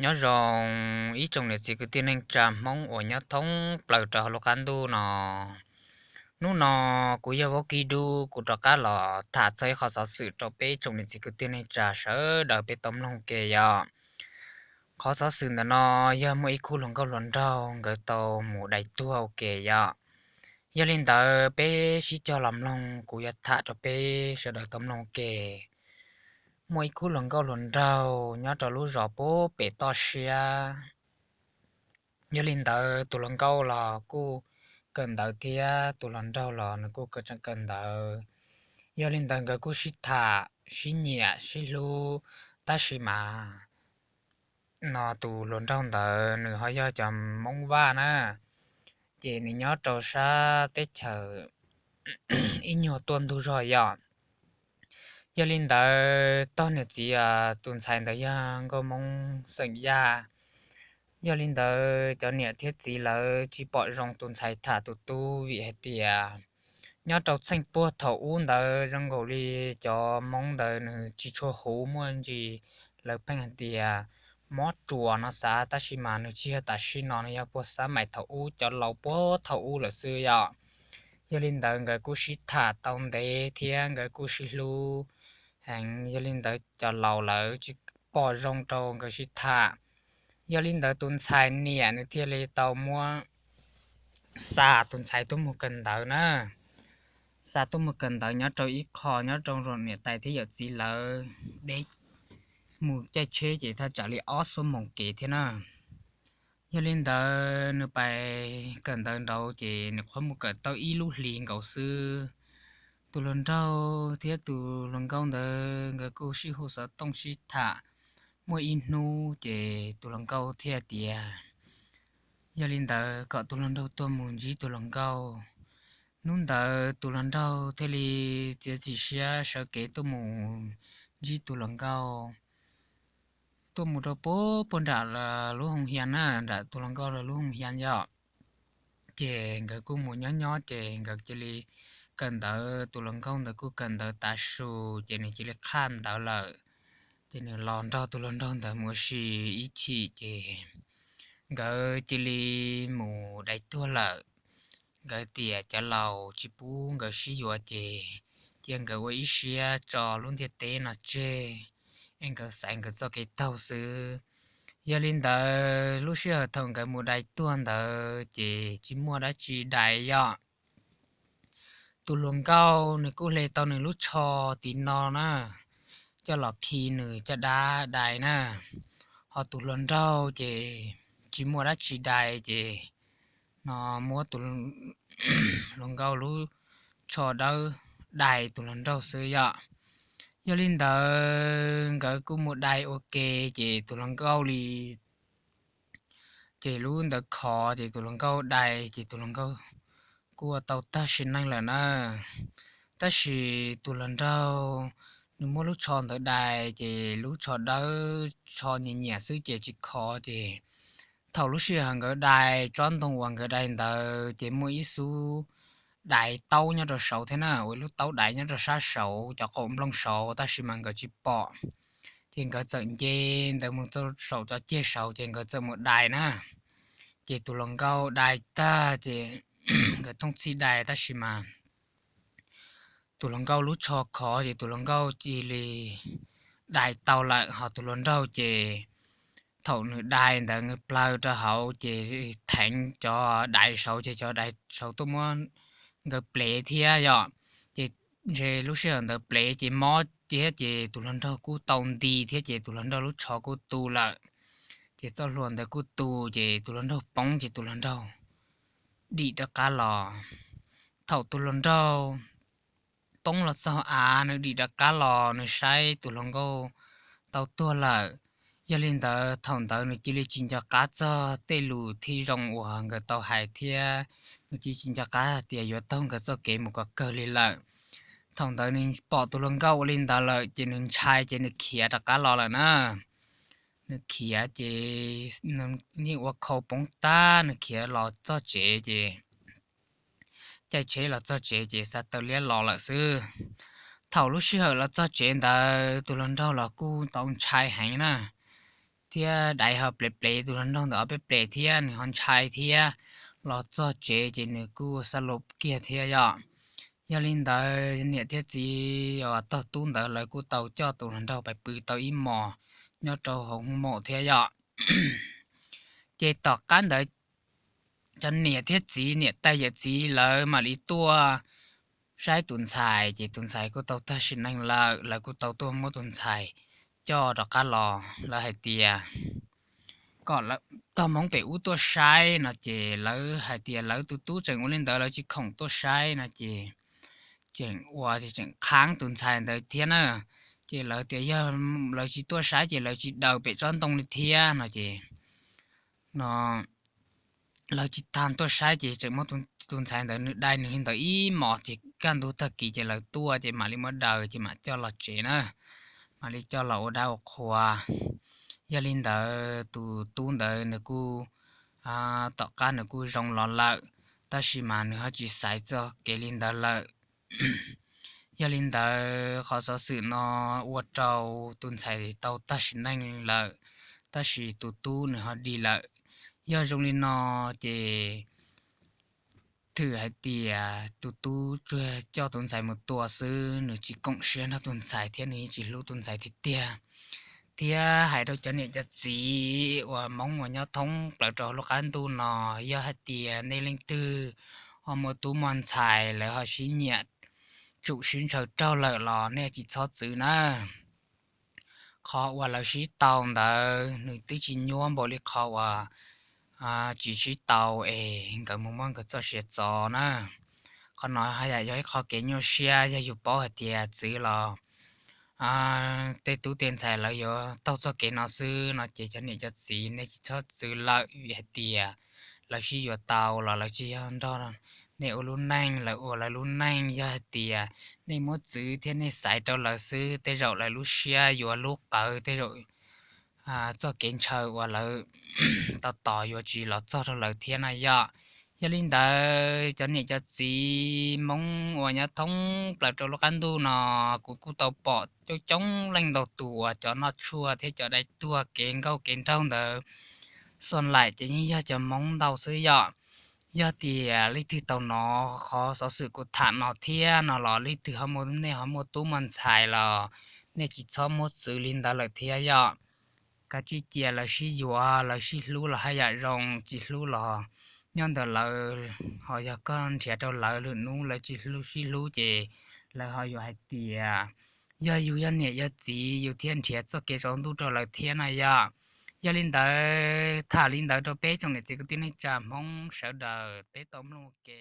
Nyob zoo ib tsoom niam txiv kwv tij neej tsa Hmoob uas nyob thoob plaws rau hauv lub qab ntuj no. Hnub no kuv yog Vaub Kib Dub, kuv rov qab los tham txog ib qhov xov xwm rau peb tsoom niam txiv kwv tij neej tsa sawv daws peb tau mloog ua ke yom. Qhov xov xwm ntawm no yog muaj ib khub hluas nkauj hluas nraug nkawd tau mus dai tuag ua ke yom. Yog li ntawd peb sib cog los mloog, kuv yuav tham rau peb sawv daws tau mloog ua ke. Muaj ib khub hluas nkauj hluas nraug nyob rau lub zos puag pem toj siab. Yog li ntawd tus hluas nkauj los kuj kawm ntawv thiab tus hluas nraug los nws kuj kawm ntawv. Yog li ntawd nkawd kuj sib tham sib nyiam sib hlub, tab sis mas no tus hluas nraug ntawd nws ho yog cov Hmoob Vaj na, ces nws nyob rau sab teb chaws ib nyuag tuaj ntug zog yom. Yog li ntawd tog niam txiv, tus ntxhais ntawd yog nkauj Hmoob xeem Yaj. Yog li ntawd cov niam thiab txiv lawv tsis pom zoo tus ntxhais tham tus tub vim hais tias nyob rau txheej puag thaum ub ntawd zoo nkaus li cov Hmoob ntawd nws tsis tshua huv muaj ntsis, lawv pheej hais tias mob ruas no xav, tab sis mas nws tsis yog tam sim no, nws yog puag xab maim thaum ub, cov laus puag thaum ub lawm xwb yom. Yog li ntawd nkawd kuj sib tham tau ntev thiab nkawd kuj sib hlub heev, yog li ntawd cov laus lawv tsis pom zoo rau nkawd sib tham. Yog li ntawd tus ntxhais niam nws thiaj li tau muab xa tus ntxhais tuaj mus kawm ntawv na, xa tuaj mus kawm ntawv nyob rau ib qho nyob rau niam tais thiab yawm txiv lawv deb, mus caij tsheb ces thaj tsam li ob xuab moos kev thiab na. Yog li ntawd nws pais kawm ntawv nraud ces nws qhuav mus kawm tau ib lub hlis nkaus xwb. Tus hluas nraug thiab tus hluas nkauj ntawd nkawd kuj sib hu xov tooj sib tham muaj ib hnub ces tus hluas nkauj thiaj tias yog li ntawd kom tus hluas nraug tuaj mus ntsib tus hluas nkauj. Hnub ntawd tus hluas nraug thiaj li txiav txim siab sawv kev tuaj mus ntsib tus hluas nkauj. Tuaj mus rau puag puag nram lub hoo hias na, nram tus hluas nkauj lub hoo hias yom. Ces nkawd kuj mus nyob nyob ces nkawd cia li kawm ntawv, tus hluas nkauj ntawd kuj kawm ntawv tav su ces nws cia li qhaj ntawv lawm. Ces nws los nrog tus hluas nraug ntawd mus ua si ib chim ces nkawd cia li mus dai tuag lawm. Nkawd tias cov laus tsis pub nkawd sib yuav ces cia nkawd ua ib siab tso lub ntiaj teb no tseg, es nkawd xaiv nkawd txoj kev taug xwb. Yog li ntawd lub sij hawm thaum nkawd mus dai tuag ntawd ces tsis muaj dab tsi dai yom. Tus hluas nkauj nws kuj hle tau nws lub tsho tim no na, coj los khi nws caj dab dai na. Ho tus hluas nraug ces tsis muaj dab tsi dai ces no muab tus hluas nkauj lub tsho dawb dai tus hluas nraug xwb yom. Yog li ntawd nkawd kuj mus dai ua ke ces tus hluas nkauj li ces lub ntawd khov ces tus hluas nkauj dai ces tus hluas nkauj kuj ua tau tag sim neej lawm na. Tab sis tus hluas nraug nws muab lub tsho ntawd dai ces lub tsho dawb tsho nyiam nyiam xwb ces tsis khov ces thaum lub sij hawm nkawd dai tsob ntoo uas nkawd dai ntawd ces muaj ib xub dais taub nyob rau saud thiab na, ua ib lub taub dais nyob rau sab saud cov qaum nplooj saud tab sis mas nkawd tsis pom. Ces nkawd txawm nce ntawd mus rau saum cov ceg saud ces nkawd txawm mus dai na. Ces tus hluas nkauj dai tag ces nkawd thooj txhij dai tab sis mas tus hluas nkauj lub tsho khov ces tus hluas nkauj cia li dai tau lawm, ho tus hluas nraug ces thaum nws dai ntawd nws plaws rau hauv ces theev cov dais saud ces cov dais saud tuaj muab nkawd plev thiab yom. Ces ntshe lub sij hawm ntawd plev ces mob thiab ces tus hluas nraug kuj tau nti thiab ces tus hluas nraug lub tsho kuj tu lawm. Ces txoj hlua ntawd kuj tu ces tus hluas nraug poob ces tus hluas nraug dim rov qab los. Thaum tus hluas nraug poob los txog av nws dim rov qab los nws saib tus hluas nkauj tau tuag lawm. Yog li ntawd thaum ntawd nws cia li tsis nco qab txog tej lus thij zoo uas nkawd tau hais thiab nws cia li tsis nco qab hais tias yuav taug nkawd txoj kev mus kom kawg li lawm. Thaum ntawd nws pom tus hluas nkauj ua li ntawd lawm ces nws ntshai ces nws khiav rov qab los lawm na. Nws khiav ces nws yeej ua khau poob tag nws khiav los txog tsev ces caij tsheb los txog tsev ces xa taw liab los lawm xwb. Thaum lub sij hawm los txog tsev ntawd tus hluas nraug los kuj tau ntshai heev na, thiab dais ho plev plev tus hluas nraug ntawd ob peb ples thiab nws ho ntshai thiab. Los txog tsev ces nws kuj xa lus kiag thiab yom. Yog li ntawd niam thiab txiv uas tog tub ntawd lawv kuj tau coj tus hluas nraug pais pw tau ib hmos nyob rau hauv hoo maum thiab yom. Ces tom qab ntawd cov niam thiab txiv, niam tais yawm txiv lawv mam li tuaj saib tus ntxhais, ces tus ntxhais kuj tau tag sim neej lawm, lawv kuj tau tuaj muab tus ntxhais coj rov qab los. Lawv hais tias kom tog hmoob pem ub tuaj saib no ces lawv hais tias lawv tus tub tseem ua li ntawd, lawv tsis khoom tuaj saib no ces tseem ua tseem qhaab tus ntxhais ntawd thiab na. Ces lawv tias yog lawv tsis tuaj saib ces lawv tsis daws pem tsob ntoo li thiab no ces no lawv tsis tag tuaj saib ces tseem muab tus ntxhais ntawd nws dai nws li ntawd ib hmos ces kaj ntug tag kis ces lawv tuaj ces mam li muab daws ces mam coj los tsev na, mam li coj los ua dab ua qhua. Yog li ntawd tus tub ntawd nws kuj tom qab nws kuj zoo los lawm, tab sis mas nws ho tsis xaiv txoj kev li ntawd lawm. Yog li ntawd qhov xov xwm no ua rau tus ntxhais tau tag sim neej lawm, tab sis tus tub nws ho dim lawm. Yog zoo li no ces thwm hais tias tus tub tsuas coj tus ntxhais mus tua xwb, nws tsis koom siab nrog tus ntxhais thiab nws yeej tsis hlub tus ntxhais tiag tiag. Thiab hais rau cov niam cov txiv uas hmoob uas nyob thoob plaws rau lub qab ntuj no, yog hais tias nej leej twg ho muaj tub muaj ntxhais lawv ho sib nyiam tsum sib ntshaw raug lawm los nej tsis txhob txwv na. Qhov uas lawv sib tau ntawd nws twb tsis nyuaj npaum li qhov uas tsis sib tau es nkawd mus muab nkawd txoj sia txov na. Qhov no haj yam yog ib qho kev nyuaj siab, yog yus paub hais tias txwv los tej tub tej ntxhais lawv yuav taug txoj kev no xwb no ces cov niam cov txiv nej tsis txhob txwv lawm, vim hais tias lawv sib yuav tau los lawv tsis yog nrog nej ua lub neej, lawv ua lawv lub neej. Yog hais tias nej muab txwv thiab nej xaiv rau lawv xwb, tej zaum lawv lub siab yuav lub qawv, tej zaum txoj kev ntshaw uas lawv tos tos yuav tsis los txog rau lawv thiab na yom. Yog li ntawd cov niam cov txiv hmoob uas nyob thoob plaws rau lub qab ntuj no, kuv kuj tau pom coob coob leej ntau tus uas cov noj tshuaj thiab cov dai tuag kev nkauj kev nraug ntawd, xuas laim ces yeej yog cov hmoob ntau xwb yom. Yog tias leej twg tau hnov qhov xov xwm kuv tham no thiab no los leej twg ho muaj, nej ho muaj tub muaj ntxhais los nej tsis txhob muab txwv li ntawd lawm thiab yom. Kav tsij cia lawv sib yuav, lawv sib hlub los haj yam zoo, tsis hlub los nyob ntawm lawv, ho yog koj nrhiav rau lawv lwm hnub lawv tsis hlub sib hlub ces lawv ho yuav hais tias yog yus yog niam yog txiv yus thiaj nrhiav txoj kev tsaus ntuj rau lawv thiab na yom. Yog li ntawd tham li ntawd rau peb tsoom niam txiv kwv tij neej tsa hmoob sawv daws peb tau mloog ua ke.